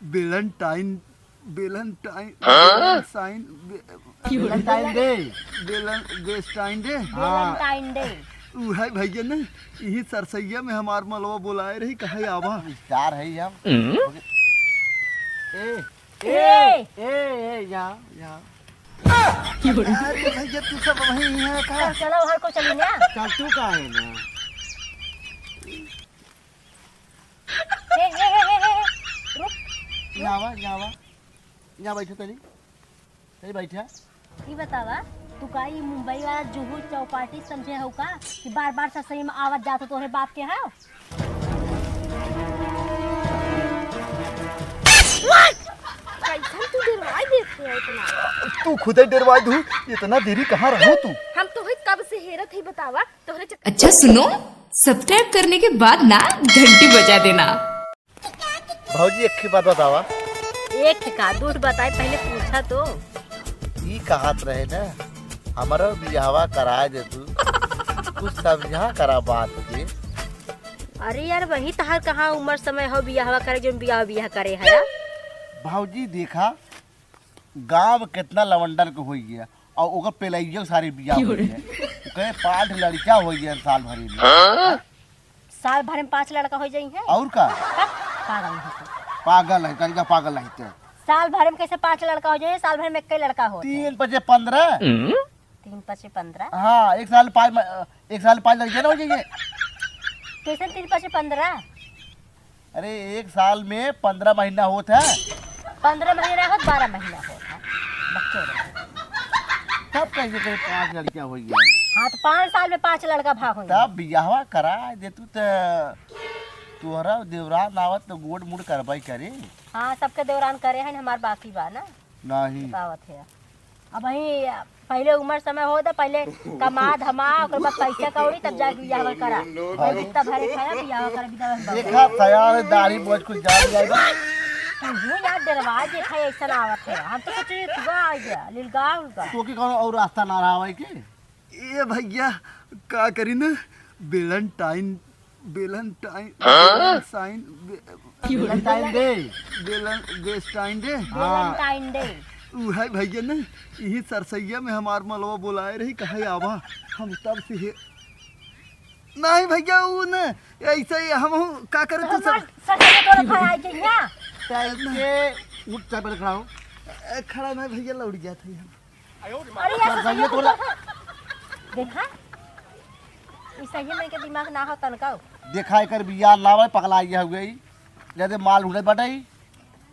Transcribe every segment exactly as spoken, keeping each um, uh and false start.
Valentine, Valentine, हाँ? वेलेंटाइन, वे-, Valentine day. वेलें-, वेस्टाइन डे। हाँ। Valentine day. उ है भैया ने, यही सरसैया में हमार मलवा बोलाए रही, कहे आवा। स्टार है हम। हम्म। ए, ए, ए। ए, ए, यहाँ, यहाँ। अरे भैया, तू सब वहीं है का? चल, चलो, हर को चली ना। चल, तू का है ना? हे, हे, हे, हे, हे, रुक। यहाँ आवा, यहाँ आवा। यहाँ बैठो तनी। तनी बैठा। ई बतावा, तू का ई मुंबई वाला जुहू चौपाटी समझे हो का कि बार-बार सरसैया में आवत जात हो तोहरे बाप के, हाँ? कैसन तू डेरवाई देत हो इतना? तू खुदे डेरवाई दू, इतना देरी कहाँ रहू तू? हम तोहे कब से हेरत ही बतावा, तोहरे चक्कर अच्छा सुनो, सब्सक्राइब करने के बाद ना घंटी बजा देना। भौजी, एक ही बात बतावा। एक का, दू ठे बताए, पहले पूछा तो। ई कहत रहे ना, हमारा बियाहवा कराए दे तू। कुछ समझा करा बात के। अरे यार, वही तहार कहाँ उम्र समय हो बियाहवा करे, जो बियाह, बियाह करे है यार? भौजी, देखा, गांव में कितना लवंडन के होई गया, और ओकर पेलैया के सारे बियाह होई है। ओकरे पांच लड़का होई गया साल भर में। हाँ? साल भर में पांच लड़का हो जाई है। और का? पागल है तू। पागल है, तरीका पागल है ते। साल भर में कैसे पांच लड़का हो जाए? साल भर में एक ही लड़का हो। तीन पचे पन्द्रह। तीन पचे पन्द्रह। हाँ, एक साल पाँच म-, एक साल पाँच लड़के ना हो जाइए। कैसे तीन पचे पन्द्रह? अरे, एक साल में पन्द्रह महीना होत है। पन्द्रह महीना होत, बारह महीना होत है। बच्चों रहे। तब कैसे तेरे पांच लड़कियां हो गई? हाँ, तो पाँच साल में पांच लड़का भाग हो गए। तब बियाहवा करा दे तू, तो तोहरा देवरान आवत तो गोड़ मुड़ करवाई करे। हाँ, सबके देवरान करे हैं, हमार बाकी बा ना। नहीं। बतावत है। अब वही पहले उम्र समय हो तो पहले कमा धमा, ओकर बाद पैसा कौड़ी, तब जाके बियाह करा। भाई। जितना भरे खाया, बियाह करा, बिदा में। देखा, तैयार है, दाढ़ी मोछ कुछ जान जाएगा। तू यार डरवा जे था, ऐसा ना आवत है। हम तो सोचे तू आ गया, लिलगा उलगा। तो के कौन और रास्ता ना रहा भाई के? ए भैया, का करी न? वेलेंटाइन, वेलेंटाइन, हाँ? वेलेंटाइन, वे-, वेलेंटाइन डे। वेलें-, वेस्टाइन डे। हाँ। Valentine day. उ है भैया न, यही सरसैया में हमार मलवा बोलाए रही, कहे आवा, हम तब से हे-, नहीं भैया, उ न, ऐसे ही हम हूँ, का करे तो तू सब? सर, सर, ये तोरा भाई आ गई ना। टाइम के उठ, चाय पहले खड़ा हो। ए, खड़ा नहीं भैया, लौट गया था हम। अरे यार, सर, सही ये तोरा देखा, ई सही में के दिमाग ना हो तनका। देखा, एकर बियाह लावे, पगला गया हुए ई। जदे माल उड़े बटाई।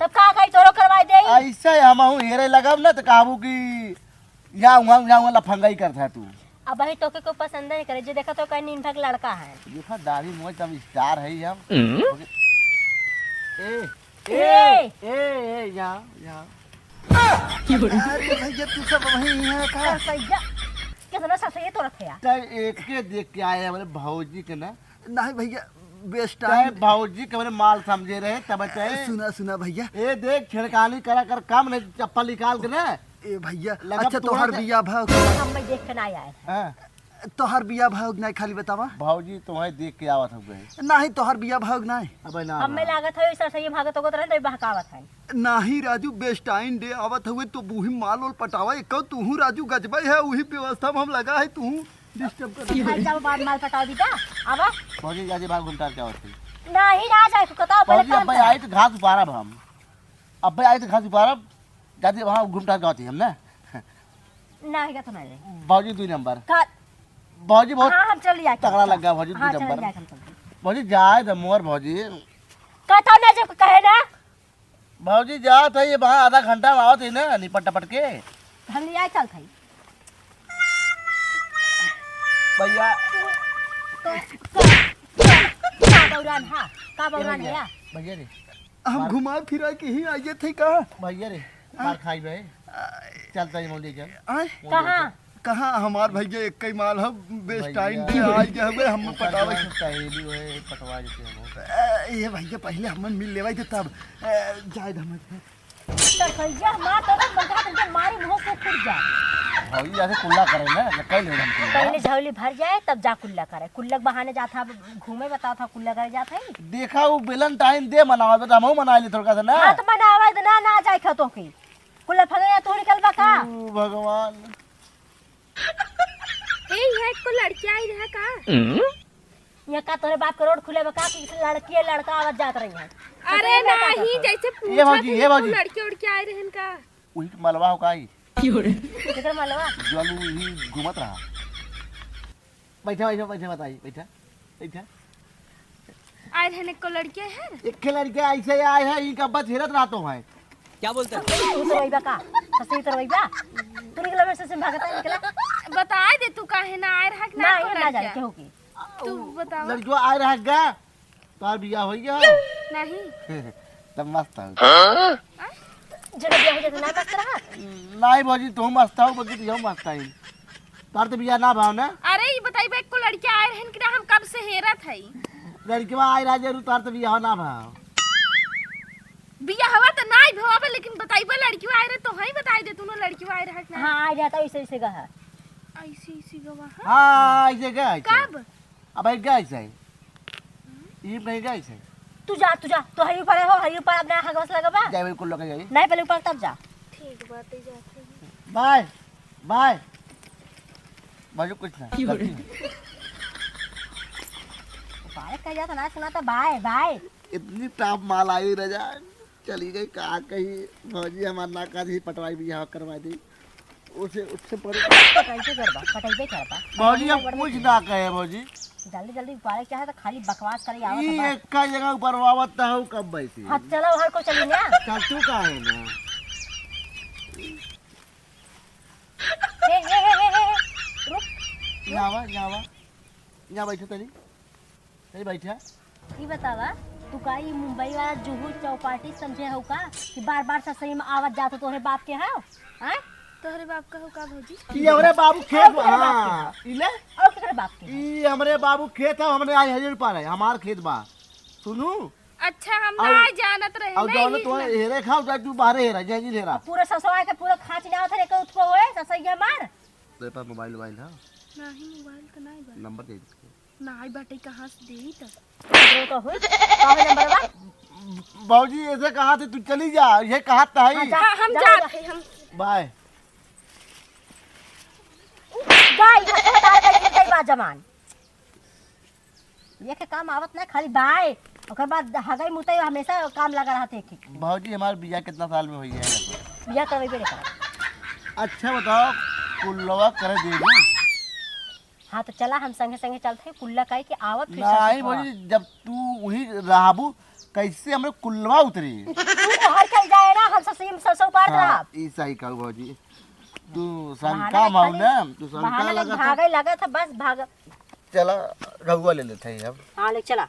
तब का कही, तोरो करवाई देई? ऐसे हम हूँ हेरे लगब ना, तो कहबू कि यहाँ, वहाँ, यहाँ, वहाँ लफंगाई करत है तू। अब वही तोके को पसंद नहीं करे, जे देखा तो कहीं नीन भग लड़का है। देखा, दाढ़ी मोछ तब स्टार है ही हम। हम्म। ओके। ए, ए, ए। ए, ए, यहाँ, यहाँ। अरे भैया, तू सब वहीं है का? सरसैया, कितना सरसैया तोरा थे यार? तै एक के देख के आए हैं, बोले भौजी के ना। नहीं भैया, बेस्ट तै टाइम। भौजी के बोले माल समझे रहे, तब तै। सुना, सुना भैया। ए देख, छेड़खानी करा कर काम नहीं, चप्पल निकाल के ना। ए भैया, लगब अच्छा, तोहर तोहर दे- बिया भाव। हम मैं देख के ना आए। हाँ। तोहर बिया भाव नहीं, खाली बतावा। भौजी, तुम्हें देख के आवत हो गए। नहीं, तोहर बिया भाव नहीं। अबे ना, हमें ना। लागत है, ऐसा सही भागत होगत रहे, तो बहकावत है। नहीं राजू, बेस्टाइन डे आवत हुए, तो बूही माल ओल पटावा, एक तू हूँ राजू गजबे है, वही व्यवस्था में हम लगा है, तू हूँ डिस्टर्ब कर। भाई, जाओ, बाद माल पटाओ, बेटा, आवा। भौजी, जाके बाहर घूमता क्या होती? नहीं, ना जाए, तू बताओ, पहले भौजी, काम अब कर। आई तो घास उपारब हम। अब आई तो घास उपारब, जाते वहाँ घूम टहल के आती हम ना। ना, हिका तो ना जाए। भौजी दुई नंबर। का? भौजी बहुत हाँ, हम चल जाए। तगड़ा लग गया भौजी हाँ, दुई चल नंबर। जाए, हम चल जाए। भौजी जाए तो मोर भौजी। कहता ना जब कहे ना। भौजी जात है, ये वहाँ आधा घंटा में आवत है ना, निपट टपट के। हम ले आए चल खाई। भैया। तो, तो, का बौरान हा? का बौरान भैया, है या? भैया रे। हम मार- घुमा फिरा के ही आइए थे का? भैया रे, आ? मार खाई बे। आ? चलता ही मोदी के। आए? मोदी कहाँ? के। कहाँ हमार भैया एक ही माल है, बेस्टाइन भैया। पे आ गया हुए, हम ऊपर पटावे जो के। सहेली हुए, पटवा देते हैं वो। ए, ये भैया पहले हमन मिल लेवाई थे तब, ए, जाए दे हमन। सरसैया मार तो ना, बंका तुमके मारी मुंह से फूट जा। भौजी ऐसे कुल्ला करे ना, तो कई ले हम कुल्ला। पहले झोली भर जाए, तब जा कुल्ला करे। कुल्ला के बहाने जात हा घूमे, बताओ था कुल्ला करे जात है। देखा, वो Valentine Day मनावे, तो हमहू मना ले थोड़ा सा ना। हाँ, तो मनावे दे ना, ना जाए खा तो के। कुल्ला फगे या तू निकल बा का? ओ भगवान। ए, यहाँ को लड़की आई रहा का? यहाँ का तोरे बाप के रोड खुले बा का कि लड़की है, लड़का आवत जात रही है? अरे नहीं, जैसे ये पूछा भौजी, थी ये कि भौजी। लड़के उड़के आए रहन का? वही के मलवा हो का ई? केकर मलवा? जो आलू ही घूमत रहा। बैठा, बैठा, बैठा, बताई, बैठा, बैठा। आए रहन एको लड़के है? एक लड़के ऐसे आए हैं, इनका बस हेरत रहतो है। क्या बोलते हैं? तू तो वही बा का? ससुरी तो वही बा? तू निकला मेरे से, भागता है, निकला। बताए दे तू काहे ना आए रहा कि ना नहीं, को ना लड़के? जाने, केहू की। तू बतावा। लड़कियों आए रहा गा? तोहार बियाह हो गया? नहीं। तब मस्त हो। हाँ? जब बियाह हो जाए तो ना मस्त रहा? नहीं भौजी, तू मस्त हो, बल्कि तू मस्त है। तोहार तो बियाह ना भाव ना? अरे, ये बताइबे, एको लड़किया आए रहन कि ना, हम कब से हेरत हई। लड़किया आए रहा जरूर, तोहार तो बियाह ना भाव। बियाहवा तो नाई भवा बा, लेकिन बताइबे, लड़किया आए रहे तो हई बताई दे, तू ना लड़किया आए रहा कि ना? हाँ, आए रहा तो ऐसे, ऐसे कहा। ऐसे, ऐसे गवा, हाँ? हाँ, ऐसे क्या है? कब? अब आई गैस है। ई नहीं गैस है। तू जा, तू जा। तो हई ऊपर हो, हई ऊपर अपना हगवस लगबा। जाए बिल्कुल लगे जाए। नहीं, पहले ऊपर तब जा। ठीक बात है, जाते हैं। Bye, bye. बाजू कुछ ना। क्यों रे? गलती है। बाय का जाता ना सुना तो बाय, बाय। इतनी टॉप माल आई रजा। चली गई, का कही भौजी हमार ना का दी, पटवाई बियाह करवा दी। उसे, उससे परे पटैबे करबा, पटैबे करबा। भौजी, हम कुछ ना कहे, भौजी। जल्दी, जल्दी उपाड़े क्या है, तो खाली बकवास करे आवत ई है बस। एक का जगह ऊपर वावत त हऊ कब बैठी? हाँ, चलो, हर को चली ना। चल, तू काहे ना? हे, हे, हे, हे, हे, रुक। यहाँ आवा, यहाँ आवा। यहाँ बैठो तनी। ए, बैठा। ई बतावा, तू का ई मुंबई वाला जुहू चौपाटी समझे हो का कि बार-बार ससुरी में आवत जात हो तोहरे बाप के हव? आय? तोहरे बाप का हो का भौजी? ई हमरे बाबू खेत और केकरे बाप के? हाँ, ई ले। और केकरे बाप के हव? ई हमरे बाबू खेत है, हमरे आई हजार रुपया है, हमार खेत बा। सुनू? अच्छा, हम और, ना जानत रहे और ना जौन ई तो ना। हेरे खाओ, जा तू बाहरे हेरा, जा जी हेरा। पूरा ससुरा के पूरा खांच ना उठा, एक उठको होए, ससुरिया मार। तेरे पास मोबाइल, मोबाइल है? नहीं, मोबाइल तो नहीं बा। नंबर दे दे। नाई बाटे, कहाँ से देई त? हमरो का होई? का होई नंबर बा? भौजी, ऐसे कहा थे, तू चली जा, ये कहा था ही। हाँ, जा, हाँ, हम जा, जात जा। हई, हम बाय। बाय, ये तो तार का गिर गई बा जमान। ये के काम आवत ना, खाली बाय। ओकर बाद हगई मुतई हमेशा काम लगा रहत है, एक, एक। भौजी, हमार बियाह कितना साल में होई है? बियाह करवेबे नहीं करत। अच्छा बताओ, कुल्लवा करे देबू? हाँ, तो चला, हम संगे संगे चलत हई, कुल्ला काई के आवत फिर नहीं ससुर भौजी, जब तू वही रहबू, कैसे हमरे कुल्लवा उतरी? तू बाहर चल जाए ना, हम ससुर, ससुर पार हाँ, रहब। ई सही कहू भौजी। तू बहाना शंका नहीं माऊ खाली, ना, तू शंका बहाना नहीं, लगत है। भागे लगत है, बस भाग। चला, रहुआ ले लेते हैं अब। हाँ, ले चला।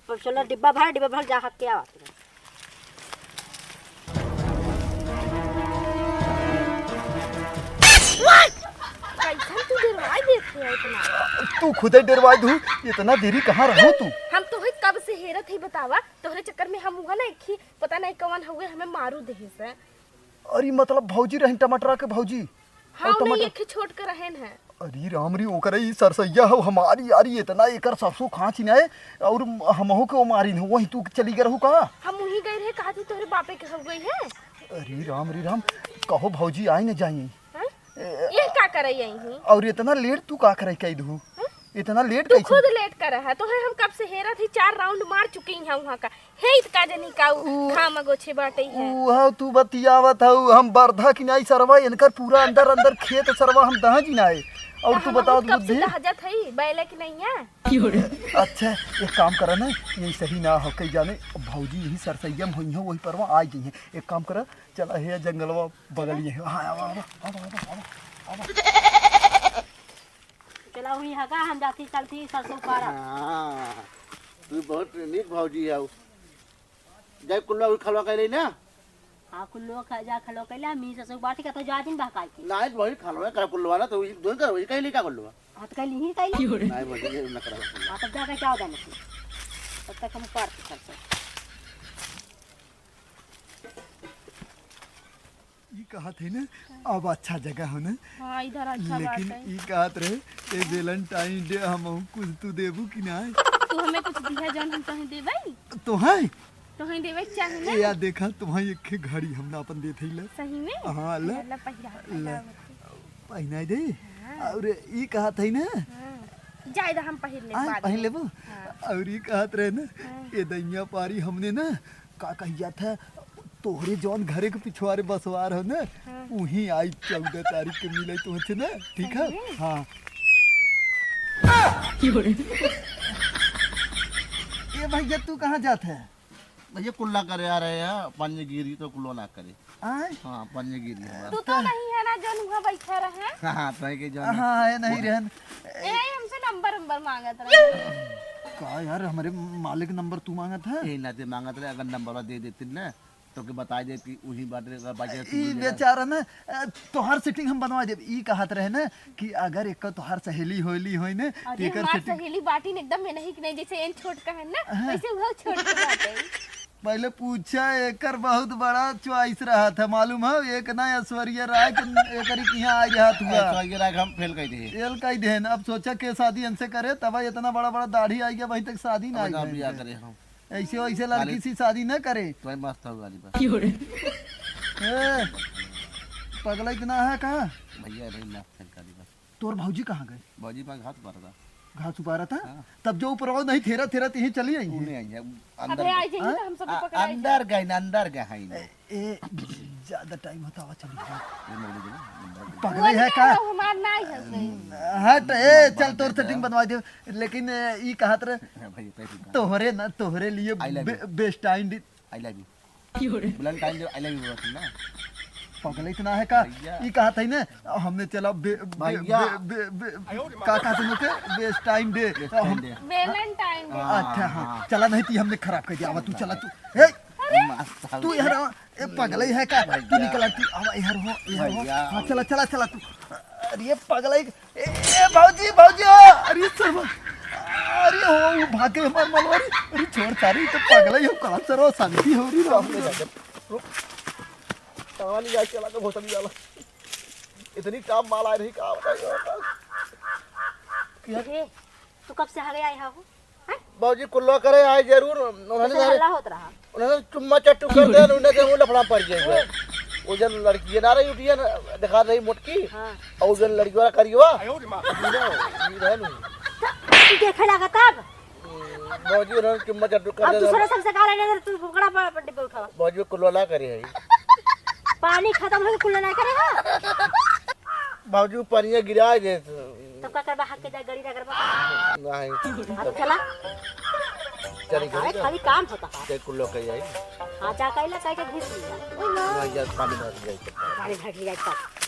अब चला, डिब्बा भर, डिब्बा भर, जा हक के आवा। कैसन तू डेरवाई देत है इतना? तू खुदे डेरवाई दू, इतना देरी कहाँ रहू तू? हम तोहे कब से हेरत ही बतावा, तोहरे चक्कर में हम हुआ ना एक ही पता नहीं कौन हुए हमें मारू देहे से। अरे मतलब भौजी रही टमाटरा के भौजी? हाँ, और उन्हें टमाटर एक ही छोट के रहन है। अरे राम रे, ओकरे ई सरसैया हो हमारी यारी, इतना एकर सरसों खाँची ना है, और हमहू के ओ मारी न, वहीं तू चली गए रहू का? हम वहीं गए रहे, कहा थी तोहरे बापे के हो गई है। अरे राम रे राम, कहो भौजी आई न जाई। हाँ? ए, ये का करे यहीं? और इतना लेट तू का करे कह दू? हाँ? इतना लेट तू कैसे? खुद लेट कर रहा है, तोहे हम कब से हेरा थी, चार राउंड मार चुकी हैं वहाँ का। हे इत का जनी का उ उ-, घाम गोछे बाटे है। उ हौ तू बतियावत हौ, हम बरधा की नाई सरवा, इनकर पूरा अंदर अंदर खेत सरवा हम दहा जी नाई। और तू हम बताओ कब से बुद्धि। दहा जात हई, बैले की नहीं है। अच्छा, एक काम करा ना, ये सही ना हो कई जाने, भौजी यही सरसैया में होई हो, वही परवा आ गई है। एक काम करा, चला हे जंगलवा बगल ये है। हाँ, आवा, आवा। चला हुई हगा, हम जाती चलती सरसों पारा। हाँ, तू बहुत नीक भौजी है। जाए कुल्ला उई खलवा कैले ना? हाँ, कुल्लो खा, जा खलवा कैले, हम ही ससुर बाटी का तो जा दिन बहकाई के। नाई, वही खलवा कर कुल्लवा ना, तो वही दोन कर, वही कैले का कुल्लवा? हाँ, तो कैली ही कैली। नाई, वही ये ना करा। हाँ, तब जाके क्या होगा मुझे? तब तक हम पार के सरसों। कहत है ना, अब अच्छा जगह हो ना। हाँ, इधर अच्छा लेकिन बात है। ई कहत रहे, ए Valentine Day हमहू कुछ तू देबू कि नाहीं? तू हमें कुछ दिया जौन हम तोहे देबई? तोहे? तोहे देबई चाहे ना? ए यार देखा, तोहे एक घड़ी हम ना अपन देत हई ले। सही में? हाँ, ले। ला पहिरा, ले। पहिरा बच्चे। पहिनाई दे। हाँ। और ई कहत है ना? हाँ। जाए दा हम पहिर ले आज बाद पहिर में। लेबू? हाँ। और ई कहत रहे ना, हाँ। ए दैया पारी हमने ना का कहिया था, तोहरे जौन घरे के पिछवारे बसवार हो ना, हाँ। उहीं आई चौदह तारीख के मिले तुमसे ना, ठीक है? सही में? हाँ। ए भैया, तू कहाँ जात है? भैया, कुल्ला करे आ रहे हैं, पानी गिरी तो कुल्ला ना करे। आय? हाँ, पानी गिरी है। तू तो नहीं है ना, जौन वहाँ बैठा रहे। हाँ, तो है कि जौन हाँ, है नहीं रहन। ए, हमसे नंबर, नंबर मांगत रहे। का यार, हमरे मालिक नंबर तू मांगत है? ए, ना दे मांगत रहे, अगर नंबर दे देती ना, तो के बता दे कि उही बात रे, बात रे, ई तू बेचारा ना, अ, तोहार setting हम बनवा देब। ई कहत रहे ना कि अगर एक तोहार सहेली होली होई ने, अरे, तेकर हमार setting सहेली बाटी ने एकदम में नहीं कि नहीं, जैसे एन छोट का है ना, हाँ। वैसे वो छोट का बाटे। पहले पूछा, एकर बहुत बड़ा choice रहा था, मालूम है? एक ना ऐश्वर्या राय के एकरी किहाँ आ गया हुआ। ऐश्वर्या राय के हम फेल कर दिए। फेल कर दिए। अब सोचा के शादी इनसे करे, तब इतना बड़ा बड़ा दाढ़ी आ गया, अभी तक शादी ना अब आई ना है बियाह इनके। करे हम। ऐसे वैसे लड़की खाली से शादी ना करे। तो मस्त हो गाड़ी बस। ए, पगला इतना है कहाँ? भैया, भाई, मस्त है गाड़ी बस। तोर भौजी कहाँ गए? भौजी पास घास उपारा था। घास उपारा था? हाँ। तब जो ऊपर वो नहीं थेरा थेरा ते ही चली आई तू है। नहीं आई है, अंदर अबे गए। आई जाइए हाँ? तो हम सब आ, पकड़ आई अंदर जाए। गए ना, अंदर गए हैं। ए, ए, ज्यादा time होता हुआ चली गई। ये मेरे को दे, नंबर दे। पगले वो है नहीं का? है, हमार नहीं है कोई। हट, ए, नंबर चल तोर दे दे। Setting बनवा दे। लेकिन, ए, ई कहत रहे, हाँ भाई, पैसे कहाँ? तोहरे ना, तोहरे लिए I love bay-, you। Best time the. I love you। Valentine Day, I love you बोला तुम ना। पगले इतना है का? भैया। ई कहत है ना, हमने चला बे-, बे-, भैया। बे-, बे-, बे-, का कहत है okay? Best time day। Best time day। Valentine Day। हाँ, अच्छा, हाँ। हाँ। चला नहीं थी, हमने खराब कर दिया। आवा, तू चला, तू। ए, मस्त तू हो यार गया। आवा। ए, पगले है का? भैया। तू निकला, तू आवा, यार हो, यार हो। भैया। हाँ, चला, चला, चला तू। अरे, ये पगले, ए, ए, भौजी, भौजी, ओ, अरे सरवा, अरे हो, वो भागे हमार मलवारी, अरे छोड़ सारी, तो पगला ही हो, कहाँ से रो, शांति हो रही, राम रे, राम। रुक, कहाँ ले जाए, चला के घोसड़ी वाला। इतनी काम माल आ रही, का बताइए, बताओ। क्या? ए, तू कब से आ गया यहाँ हो? हैं? बाबूजी, कुल्ला करे आए जरूर, उन्होंने कैसे सारे हल्ला होत रहा? उन्होंने चुम्मा चट्टू कर दे, उन्होंने के वो लफड़ा पड़ जाए। वो जन लड़की ना रही, उठी है ना, दिखा रही मोटकी। हाँ। और जन लड़की वाला करियो। आयो रे माँ। ये रहे, ये रहे नहीं। तो देखे लगा तब? बाबूजी, उन्होंने चुम्मा चट्टू कर अब दे। दूसरा सबसे कहा लेने, तू पकड़ा प-, प-, डिब्बे उठावा। बाबूजी, कुल्ला ना करे है। पानी खत्म हो, कुल्ला ना करे हो। बाबूजी, वो पनिया गिरा दे। तब का करबा, हाथ के जा गड़ी रगड़बा। नहीं। हाँ, तो चला। चली अरे, गई। खाली काम होता है। ते कुल्लो कही आई। हाँ, जा कैला कह के घिस लिया। नहीं, यार, पानी भर जाए तो। पानी भर लिया तब।